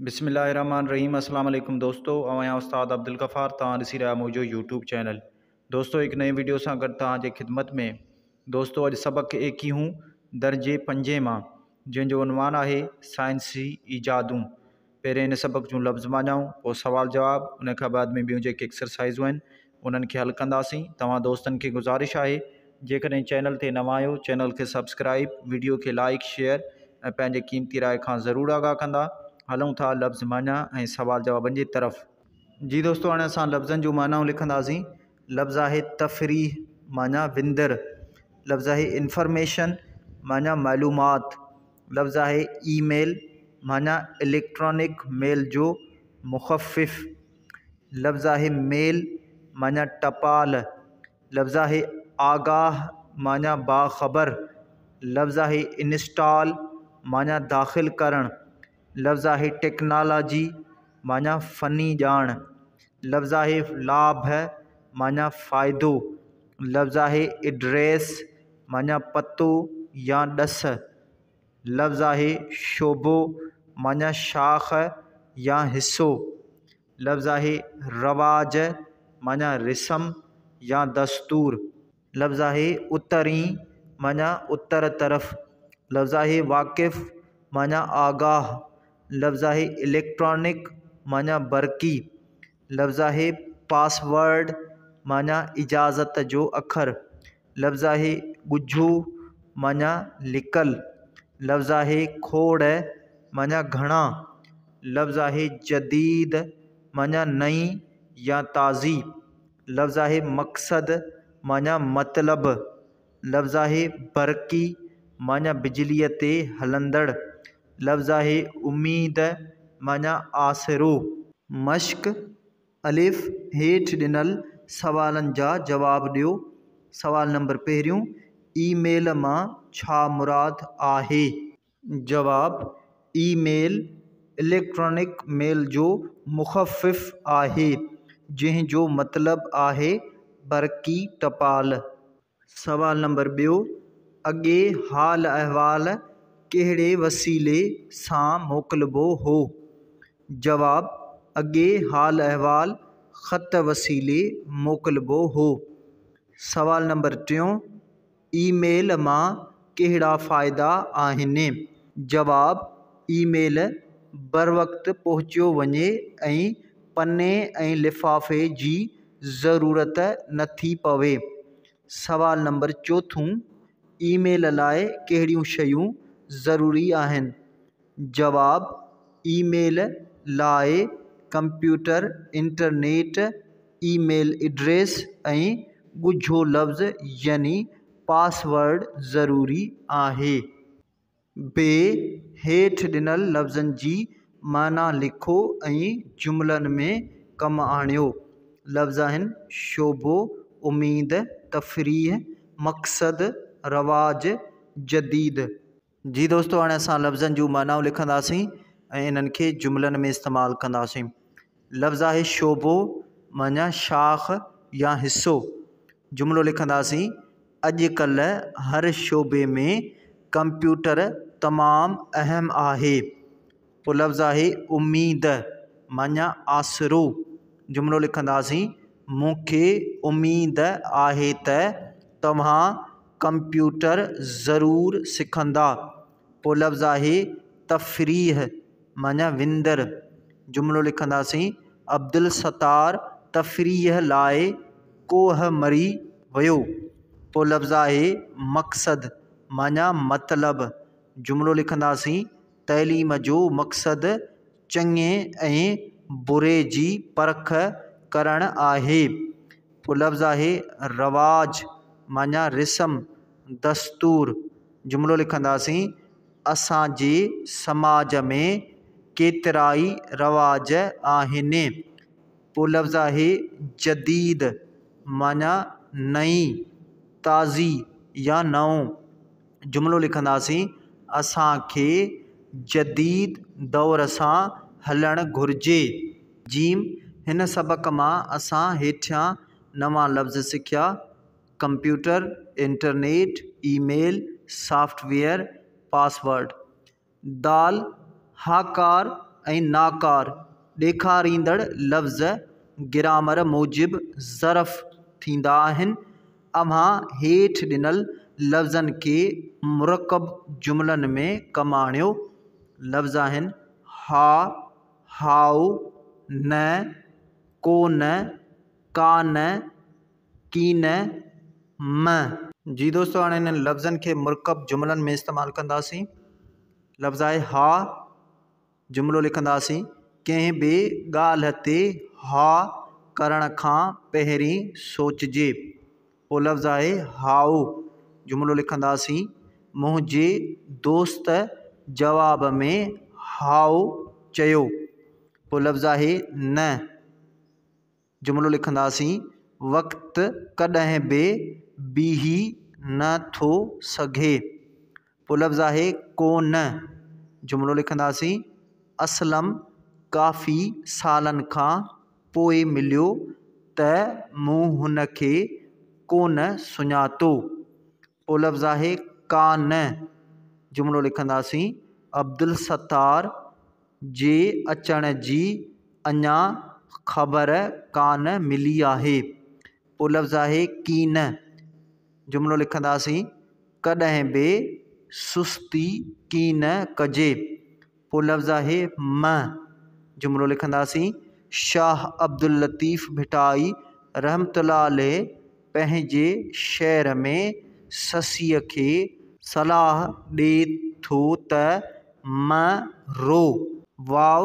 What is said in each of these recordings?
بسم الله الرحمٰن الرحيم السلام عليڪم دوستو آئون آهيان استاد عبدالغفار توهان ڏسي رهيا آهيو منهنجو يوٽيوب چينل دوستو هڪ نئين وڊيو سان گڏ توهان جي خدمت ۾ دوستو اڄ سبق ايڪيهون درجي پنجين مان جنهن جو عنوان آهي سائنسي ايجادون پهرين هن سبق جون لفظ معنائون پوء سوال جواب ان کان بعد ۾ ٻيون جيڪي ايڪسرسائزون آهن انهن کي حل ڪنداسين توهان دوستن کي گذارش آهي جيڪڏهن چينل تي نوان آهيو چينل کي سبسڪرائب وڊيو کي لائڪ شيئر ۽ پنهنجي قيمتي راء کان ضرور آگاهه ڪندا. هلون ٿا لفظ معنيٰ ۽ سوال جوابن جي طرف. جي دوستو هاڻي اسان لفظن جون معنائون لکنداسين. لفظ آهي تفريح معنيٰ وندر، لفظ آهي انفارميشن معنيٰ معلومات، لفظ آهي اي ميل معنيٰ اليڪٽرانڪ ميل جو مخفف، لفظ آهي ميل معنيٰ ٽپال، لفظ آهي آگاهه معنيٰ باخبر، لفظ آهي انسٽال معنيٰ داخل ڪرڻ، لفظ آهي ٽيڪنالاجي معنيٰ فني ڄاڻ، لفظ آهي لاڀ معنيٰ فائدو، لفظ آهي ايڊريس معنيٰ پتو يا ڏس، لفظ آهي شعبو معنيٰ شاخ يا حصو. لفظ آهي رواج معنيٰ رسم يا دستور. لفظ آهي اترين معنيٰ اتر طرف. لفظ آهي واقف معنيٰ آگاهه. لفظ آهي اليڪٽرانڪ معنيٰ برقي. لفظ آهي پاسورڊ معنيٰ اجازت جو اکر. لفظ آهي ڳجهو معنيٰ لڪل. لفظ آهي کوڙ معنيٰ گهڻا. لفظ آهي جديد معنيٰ نئين يا تازي. لفظ آهي مقصد معنيٰ مطلب. لفظ آهي برقي معنيٰ بجليء تي هلندڙ. لفظ آهي اميد معنيٰ آسرو. مشق، الف، هيٺ ڏنل سوالن جا جواب ڏيو. سوال نمبر پهريون، اي ميل مان ڇا مراد آهي؟ جواب، اي ميل اليڪٽرانڪ ميل جو مخفف آهي، جنهن جو مطلب آهي برقي ٽپال. سوال نمبر ٻيو، اڳي حال احوال ڪهڙي وسيلي سان موڪلبو هو؟ جواب، اڳي حال احوال خط وسيلي موڪلبو هو. سوال نمبر ٽيون، اي ميل مان ڪهڙا فائدا آهن؟ جواب، اي ميل بروقت پهچيو وڃي ۽ پني ۽ لفافي جي ضرورت نٿي پوي. سوال نمبر چوٿون، اي ميل لاء ڪهڙيون شيون ضروري آهن؟ جواب، اي ميل لاء computer, internet, email address ۽ ڳجهو لفظ يعني پاسورڊ ضروري آهي. بي، هيٺ ڏنل لفظن جي معنيٰ لکو ۽ جملن ۾ ڪم آڻيو. لفظ آهن، شعبو، اميد، تفريح، مقصد، رواج، جديد. جي دوستو هاڻي اسان لفظن جون معنائون لکنداسين ۽ انهن کي جملن ۾ استعمال ڪنداسين. لفظ آهي شعبو معنيٰ شاخ يا حصو. جملو لکنداسين اڄ ڪلهه هر شعبي ۾ ڪمپيوٽر تمام اهم آهي. پوء لفظ آهي اميد معنيٰ آسرو. جملو لکنداسين مون کي اميد آهي ته توهان ڪمپيوٽر ضرور سکندا. پوء لفظ آهي تفريح معنيٰ وندر. جملو لکنداسين عبدالستار تفريح لاء ڪوهه مري ويو. پوء لفظ آهي مقصد معنيٰ مطلب. جملو لکنداسين تعليم جو مقصد چڱي ۽ بري جي پرک ڪرڻ آهي. پوء لفظ آهي رواج معنيٰ رسم، دستور. جملو لکنداسين، اسان جي سماج ۾ ڪيترائي رواج آهن. پوء لفظ آهي جديد معنيٰ نئين، تازي يا نئون. جملو لکنداسين، اسان کي جديد دور سان هلڻ گهرجي. جيم، هن سبق مان اسان هيٺيان نوان لفظ سکيا، computer, internet, email, software, password. دال، هاڪار ۽ ناڪار ڏيکاريندڙ لفظ گرامر موجب ظرف ٿيندا آهن. اوهان هيٺ ڏنل لفظن کي مرڪب جملن ۾ ڪم آڻيو. لفظ آهن، ها، هائو، نه، ڪو نه، ڪا نه، ڪين، م. جي دوستو هاڻي انهن لفظن کي مرڪب جملن ۾ استعمال ڪنداسين. لفظ آهي ها، جملو لکنداسين، ڪنهن به ڳالهه تي ها ڪرڻ کان پهرين سوچجي. پوء لفظ آهي هائو، جملو لکنداسين، منهنجي دوست جواب ۾ هائو چيو. پوء لفظ آهي نه، جملو لکنداسين، وقت ڪڏهن به بيهي نه ٿو سگهي. پوء لفظ آهي ڪو نه، جملو لکنداسين، اسلم ڪافي سالن کان پوء مليو ته مون هن کي ڪونه سڃاتو. پوء لفظ آهي ڪا نه، جملو لکنداسين، عبدالستار جي اچڻ جي اڃا خبر ڪانه ملي آهي. پوء لفظ آهي ڪين، جملو لکنداسين، ڪڏهن به سستي ڪين ڪجي. پوء لفظ آهي م، جملو لکنداسين، شاهه عبداللطيف ڀٽائي رحمة الله عليه پنهنجي شعر ۾ سسئيء کي صلاح ڏئي ٿو ته م رو. واء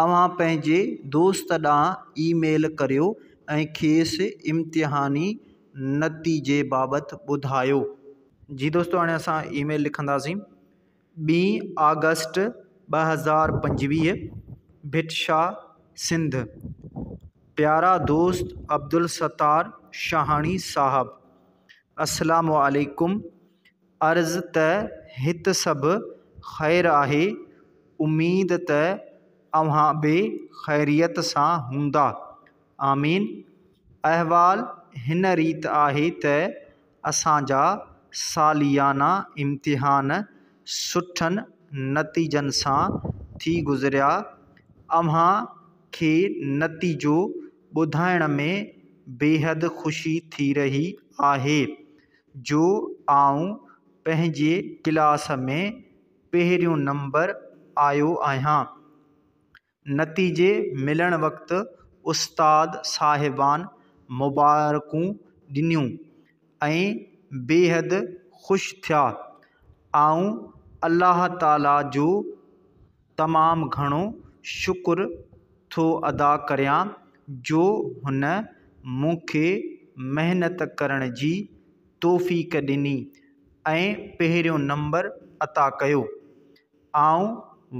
اوهان پنهنجي دوست ڏانهن اي ميل ڪريو ۽ کيس امتحاني نتيجي بابت ٻڌايو. جي دوستو هاڻي اسان اي ميل لکنداسين. ٻي آگسٽ 2025، ڀٽ شاهه، سنڌ. پيارا دوست عبدالستار شاهاڻي صاحب، السلام عليڪم. عرض ته هت سڀ خير آهي، اميد ته اوهان به خيريت سان هوندا. آمين. احوال هن ريت آهي ته اسان جا ساليانا امتحان سٺن نتيجن سان ٿي گذريا. اوهان کي نتيجو ٻڌائڻ ۾ بيحد خوشي ٿي رهي آهي جو آئون پنهنجي ڪلاس ۾ پهريون نمبر آيو آهيان. نتيجي ملڻ وقت استاد صاحبان مبارڪون ڏنيون ۽ بيحد خوش ٿيا. آئون الله تعاليٰ جو تمام گهڻو شڪر ٿو ادا ڪريان جو هن مون کي محنت ڪرڻ جي توفيق ڏني ۽ پهريون نمبر عطا ڪيو. آئون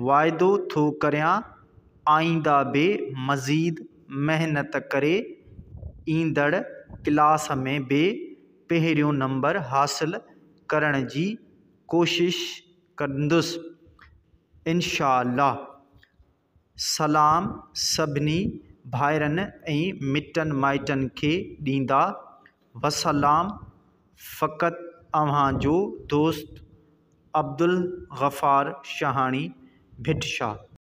واعدو ٿو ڪريان آئنده به مزيد محنت ڪري ايندڙ ڪلاس ۾ به پهريون نمبر حاصل ڪرڻ جي ڪوشش ڪندس. انشاء الله. سلام سڀني ڀائرن ۽ مٽن مائٽن کي ڏيندا. والسلام فقط اوهان جو دوست عبدالغفار شاهاڻي، ڀٽ شاهه.